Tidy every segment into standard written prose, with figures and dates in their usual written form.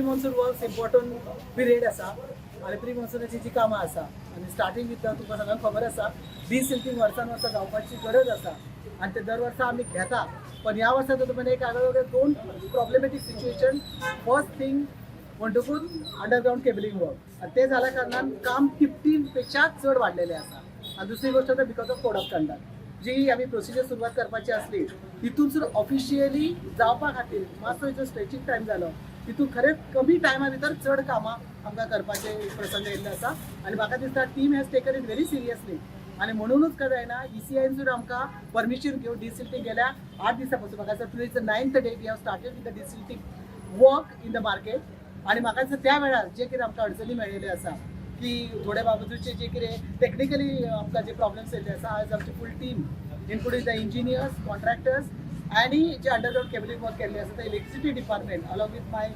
Monsoon works important period आसा आनी pre मॉन्सुनाची जी कामां आसा आनी स्टार्टींग विथ तुमकां सगळ्यांक खबर आसा, डिसिल्टींग वर्सान वर्सा जावपाची गरज आसा आनी ते दर वर्सा आमी घेता. पण ह्या वर्सा तर तुमकां एक आगळे वेगळे दोन problematic situation. First thing म्हणटकूच अंडरग्रावंड केबलिंग वर्क आनी ते जाल्या कारणान काम 50 पेक्षा चड वाडलेलें आसा. आनी दुसरी गोश्ट आसा, because of code of conduct जी आमी प्रोसिजर सुरवात करपाची आसली, तितून ऑफिशियली जावपा खातीर मातसो जो स्ट्रेचींग टायम जालो. तितून खरेंच कमी टायमा भितर चड कामां आमकां करपाचे प्रसंग येयल्ले आसा. आनी म्हाका दिसता team has taken it very seriously आनी म्हणूनच काय जायना, ईसीआयन सुद्दां आमकां परमिशन घेवन डिसिल्टींग गेल्या 8 दिसां पासून, म्हाका दिसता today is the ninth day, we have started with the desilting work in the market. आनी म्हाका दिसता त्या वेळार जे कितें आमकां अडचणी मेळिल्ल्यो आसा की थोडे बाबतीचे जे कितें टॅक्निकली आमकां जे प्रॉब्लेम्स येयल्ले आसा, आयज आमची full team, including the engineers, contractors आनी जे अंडरग्रावंड केबलिंग वर्क केल्ले आसा ते electricity department, along with my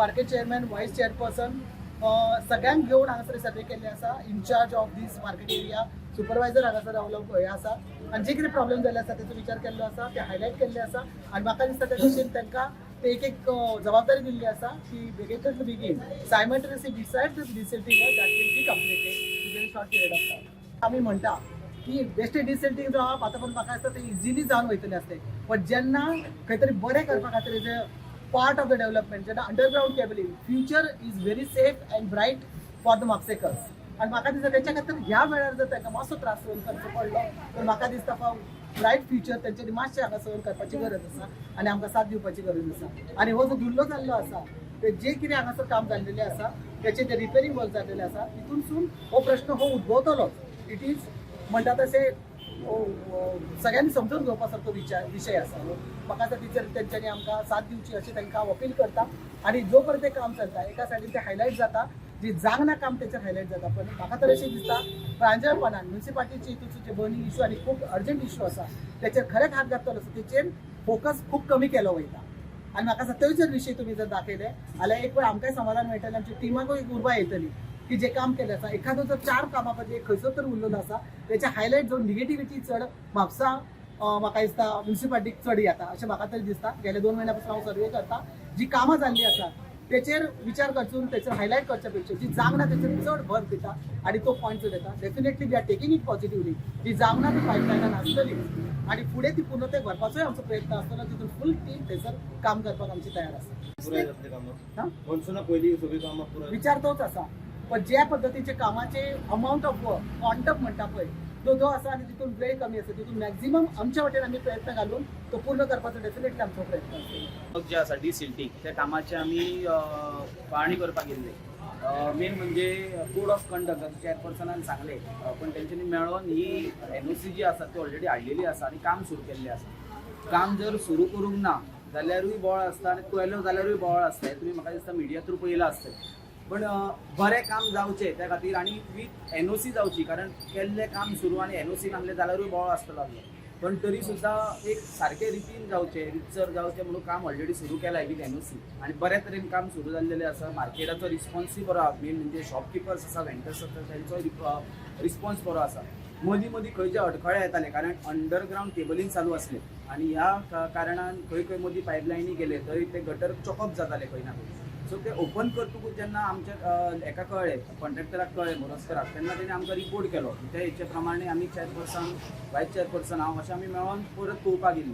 market chairman, vice chairperson, सगळ्यांक घेवन हांगासर सर्वे केल्ले आसा. Incharge of this market area, supervisor हांगासर रावलो हे आसा आनी जे कितें प्रॉब्लेम जाल्ले आसा तेचो विचार केल्लो आसा, ते हायलायट केल्ले आसा. आनी म्हाका दिसता त्या भशेन तांकां ते एक एक जबाबदारी दिल्ली आसा की बेगीन बेगीन simultaneously beside this desilting work that will be completed in very short period of time. आमी म्हणटा की बेश्टे डिसिल्टींग जावप आतां पण म्हाका दिसता ते इजिली जावन वयतले आसले, पण जेन्ना खंय तरी बरें करपा खातीर जे पार्ट ऑफ the development, जेन्ना underground cabling, future is very safe and bright for the Mapsekars. आनी म्हाका दिसता तेच्या खातीर ह्या वेळार जर तांकां मातसो त्रास सहन करचो पडलो तर म्हाका दिसता फॉर ब्रायट फ्युचर तेंच्यांनी मातशें हांगा सहन करपाची गरज आसा आनी आमकां साथ दिवपाची गरज आसा. आनी हो जो धुल्लो जाल्लो आसा, ते जे कितें हांगासर काम जाल्लेलें आसा, तेचे जे रिपेरींग वर्क जाल्लेलें आसा, तितूनसून हो प्रश्न हो उद्भवतलोच. It is म्हणटा तशें सगळ्यांनी समजून घेवपा सारको विचार विशय आसा न्हू. म्हाका दिसता टिचर तेंच्यांनी आमकां साथ दिवची अशें तांकां हांव अपील करता. आनी जो पर्यंत तें काम चलता, एका सायडीन तें हायलायट जाता, जी जागना काम तेचेर हायलायट जाता, पण म्हाका तर अशें दिसता प्रांजळपणान म्युन्सिपालिटीची हितून जे बर्निंग इशू आनी खूब अर्जंट इशू आसा, तेचेर खरेंच हात घातलो आसा, तेचेर फोकस खूब कमी केलो वयता. आनी म्हाका दिसता थंय जर विशय तुमी जर दाखयले जाल्यार एक वेळ आमकांय समाधान मेळटलें, आमच्या टिमाकूय एक उर्बा येतली की जे काम केलें आसा, एखादो जर चार कामां पळय खंयचो तर उरलेलो आसा, तेचे हायलायट जावन निगेटिविटी चड म्हापसा म्हाका दिसता म्युन्सिपालिटीक चड येता अशें म्हाका तरी दिसता. गेले 2 म्हयन्या पासून हांव सर्वे करता. जी कामां जाल्लीं आसा तेचेर विचार करचून तेचेर हायलायट करच्या पेक्षा जी जावंक ना तेचेर चड भर दिता आनी तो पॉयंट चड येता. Definitely we are taking it positively. जी जावंक ना ती पायपलायनान आसतली आनी फुडें ती पूर्णते व्हरपाचोय आमचो प्रयत्न आसतलो. तितून फूल टीम थंयसर काम करपाक आमची तयार आसा. पुराय जातले कामां? हा? मॉन्सुना पयलीं सगळीं कामां पुराय? विचार तोच आसा, पण ज्या पद्दतीचे कामाचे अमावंट ऑफ वर्क क्वांटम म्हणटा पळय, तो जो आसा आनी तितून वेळ कमी आसा, तितून मॅक्झिमम आमच्या वटेन आमी प्रयत्न घालून तो पूर्ण करपाचो डेफिनेटली आमचो प्रयत्न आसतलो. जे आसा डिसिल्टींग, त्या कामाचे आमी पळोवणी करपाक गेल्ले. मेन म्हणजे कोड ऑफ कंडक्ट चेअरपर्सनान सांगले, पण तेंच्यांनी मेळोन ही एनओसी जी आसा ती ऑलरेडी हाडलेली आसा आनी काम सुरू केल्लें आसा. काम जर सुरू करूंक ना जाल्यारूय बोवाळ आसता आनी केलो जाल्यारूय बोवाळ आसता, हें तुमी म्हाका दिसता मिडिया थ्रू पळयलां आसतलें. पण बरें काम जावचें त्या खातीर आनी विथ एनओसी जावची, कारण केल्लें काम सुरू आनी एनओसी नासलें जाल्यारूय बोवाळ आसतलो आसलो. पण तरी सुद्दां एक सारके रितीन जावचें, रितसर जावचें म्हणून काम ऑलरेडी सुरू केलां विथ एनओसी आनी बऱ्या तरेन काम सुरू जाल्लेलें आसा. मार्केटाचो रिस्पॉन्सूय बरो आसा. मेन म्हणजे शॉपकिपर्स आसा, वेंडर्स आसा, तेंचोय रिस्पॉन्स बरो आसा. मदीं मदीं खंयचे अडखळे येताले, कारण अंडरग्रावंड केबलिंग चालू आसलें आनी ह्या कारणान खंय खंय मदीं पायपलायनी गेले थंय ते गटर चॉकअप जाताले खंय ना खंय. सो ते ओपन करतकूच जेन्ना आमच्या हेका कळ्ळें, कॉन्ट्रॅक्टराक कळ्ळें, मोरजकराक, तेन्ना तेणी आमकां रिपोर्ट केलो. त्या हेचे प्रमाणे आमी चेअरपर्सन, वायस चेअरपर्सन, हांव अशें आमी मेळोन परत पळोवपाक गेली.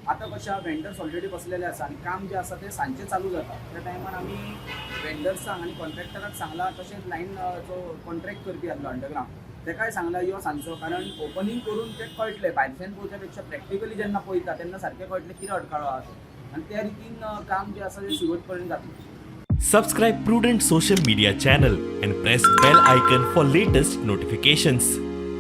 आतां कशें, वेंडर्स ऑलरेडी बसलेले आसा आनी काम जें आसा तें सांजचें चालू जाता. त्या टायमार आमी वेंडर्सांक आनी कॉन्ट्रॅक्टराक सांगलां, तशेंच लायन जो कॉन्ट्रॅक्ट करपी आसलो अंडरग्रावंड तेकाय सांगलां, यो सांजचो, कारण ओपनींग करून तें कळटलें. भायरच्यान पळोवच्या पेक्षा प्रॅक्टिकली जेन्ना पळयता तेन्ना सारकें कळटलें कितें अडखळो आहा तें आनी त्या रितीन काम जें आसा तें सुरवेक पर्यंत जातलें. Subscribe Prudent Social Media channel and press bell icon for latest notifications.